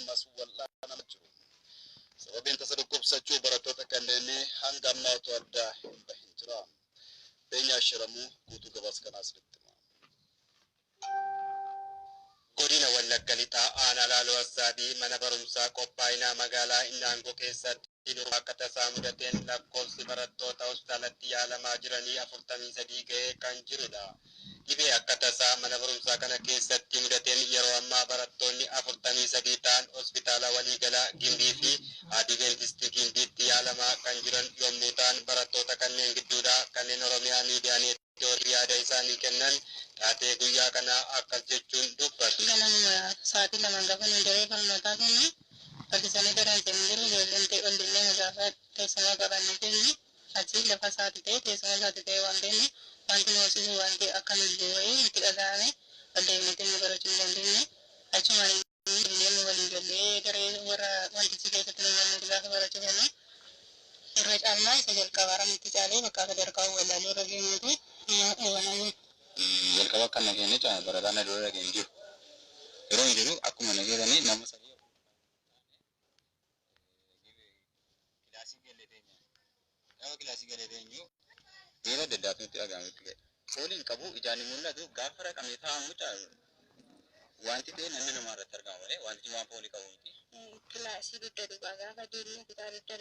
Ammas wal'aanamaa jiru. Sababiin tasa dhukkubsachuu barattoota kanneenii hanga ammaa otoo adda hin bahin jira. Beenyaa Shiramuu guutuu gabaasa kanaa isinitti hima. Godina Wallagga Lixaa Aanaa Laaloo Assaabii mana barumsaa qophaa'inaa magaalaa Innaangoo keessatti dhukkuba akka tasaa mudateen lakkoofsi barattoota hospitaalatti yaalamaa jiranii 43 ga'ee kan jirudha. Dhibee akka tasaa mana barumsaa kana keessatti mudateen yeroo ammaa barattoonni 43 ta'an hospitaala waliigalaa Gimbii fi Adiventistii Gimbiitti yaalamaa kan jiran yommuu ta'an, barattoota kanneen gidduudhaa kanneen Oromiyaa Miidiyaa Neetwoorkii yaada isaanii kennan taatee guyyaa kanaa akkas jechuun dubbatu. Ganamuma sa'aatii 2 gaafa nuyi daree barnootaa kennu, barsiisanii dareen seenu jiru, ijoolleen ta'e ol illee gaafa teessuma qabannee teenyu, achi lafa isaati ta'e, teessuma isaati ta'e waan teenyu, wanti nu hoosisu, wanti akka nu jiru wayii nutti dhaga'ame. Ol deebinee teenyu barachuu hin dandeenye. Achumaan deemnu waliin ijoollee daree warra wantichi keessatti nu barnoota gaafa barachuu kennu, irra caalmaa isa jalqabaara nutti caalee bakka sadarkaa wallaaluu irra geenyeetu hubanaa. Jalqaba akka na kenne barataan na dura dhageen jiru. Yeroo hin jiru akkuma na kennanii nama sadii kilaasii galee teenya. Gaafa kilaasii galee teenyu miira adda addaatu nutti dhaga'amutti ga'e. Fooliin qabu, ijaan hin mul'atu, gaafa raqamee taa'amu wanti ta'e namni namaa irratti argama malee wanti waan foolii qabu miti. Kilaasii dugda duubaa gaafa deemnu, kutaa dugda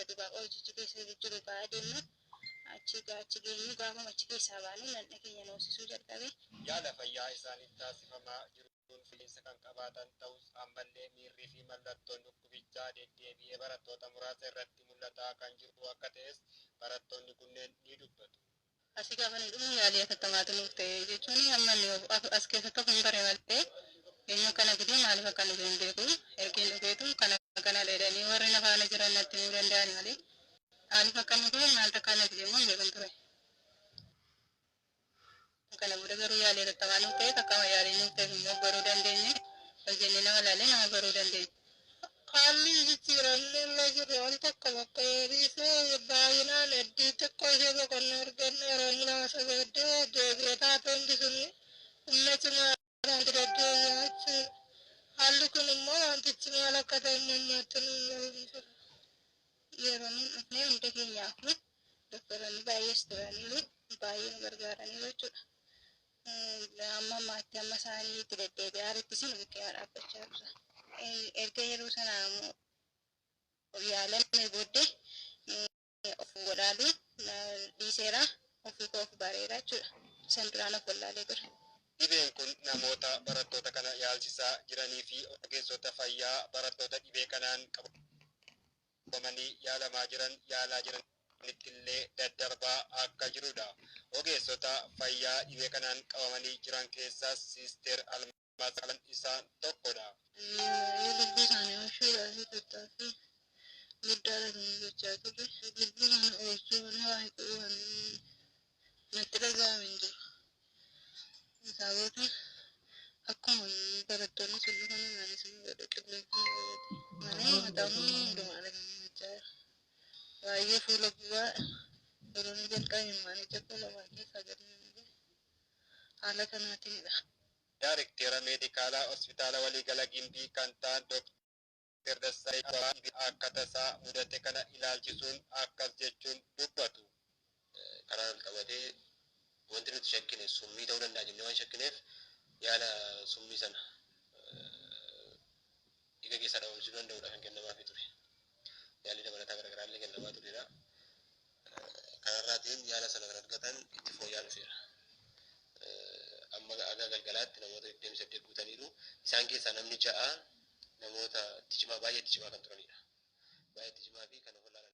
duubaa qorichichi keessa jiru gaafa deemnu, achi achi geenyu, gaafuma achi keessaa baanu namni keenya noosisuu jalqabe. Yaala fayyaa isaaniif taasifamaa jiruun fooyya'insa kan qabaatan ta'us, ammallee miirrii fi mallattoon dhukkubichaa deddeebi'ee barattoota muraasa irratti mul'ataa kan jiru akka ta'es barattoonni kunneen ni dubbatu. Asii gaafa nu dhufnu yaalii atattamaatu nuuf ta'e jechuun, amma inni as keessatti of hin bare malee, eenyu kana fidee maaliif akka nu hin beeku. Ergiin dhufeetu kana kana dheedhanii warri na faana jiran natti himuu danda'an malee, maaliif akka nu fide, maal takka na fide immoo hin beekun ture. Kana booda garuu yaalii atattamaa nuuf ta'e, takkama yaalii nuuf ta'e immoo baruu dandeenye, hojjennee nama ilaalee nama baruu dandeenye. Haalli jijjiiramni irra jiru wal tokko bakka dhiisee baay'inaan hedduu xiqqoo ishee boqonnaa arganne, yeroo muraasa booddee deebi'ee taatee hundi sun humna cimaadhaan deddeebi'aa jechuudha. Haalli kun immoo wantichi maal akka ta'e ammaatti nu hin jiru. Yeroo nu dhufnee hunda keenyaaf doktoronni baay'ees turaniiru, baay'ee nu gargaaraniiru jechuudha. Amma ammaatti amma isaanii itti deddeebi'aa jirutti nu bukkee dhaabbachaa jiru. Erga yeroo sana yaalame booddee of wallaaluu dhiiseera, ofii koo of bareera jechuudha. San duraan of wallaalee ture. Dhibeen kun namoota barattoota kana yaalchisaa jiranii fi ogeessota fayyaa barattoota dhibee kanaan qabamanii yaalamaa jiran yaalaa jiranitti illee daddarbaa akka jirudha. Ogeessota fayyaa dhibee kanaan qabamanii jiran keessaas Siister Almaaz Alam isaan tokkodha. Lubbuu isaanii oolchuudhaaf tattaaffii guddaadha kan gochaa turre. Lubbuu kana oolchuu waa hedduu kan natti dhaga'ame hin jiru. Sababoota akkuma barattoonni sun dhufan anis godhe qilleensa malee mataa hundumaadha kan gochaa jiru. Baay'ee fuula gubaa yeroo inni jalqabe maanicha koo lamaan keessaa gadi haala kanaatiinidha. Daarekteera meedikaalaa hospitaala waliigala Gimbii kan ta'an Dooktar Dassaayii akka tasaa mudate kana ilaalchisuun akkas jechuun dubbatu. Karaan ol qabatee wanti nuti shakkine summii ta'uu danda'a jennee waan shakkineef, yaala summii sana dhiiga keessaa dhabamsiisuu danda'udha kan kennamaafii ture. Yaalli dabalataa garaagaraa illee kennamaa turedha. Kanarraatiin yaala sana kan argatan itti fooyya'aa dhufeera. Amma aga galgalaatti namoota 28 guutaniiru. Isaan keessaa namni 6 namoota itti cimaa, baay'ee itti cimaa kan turanidha. Baay'ee itti cimaa fi kan of wallaalanii.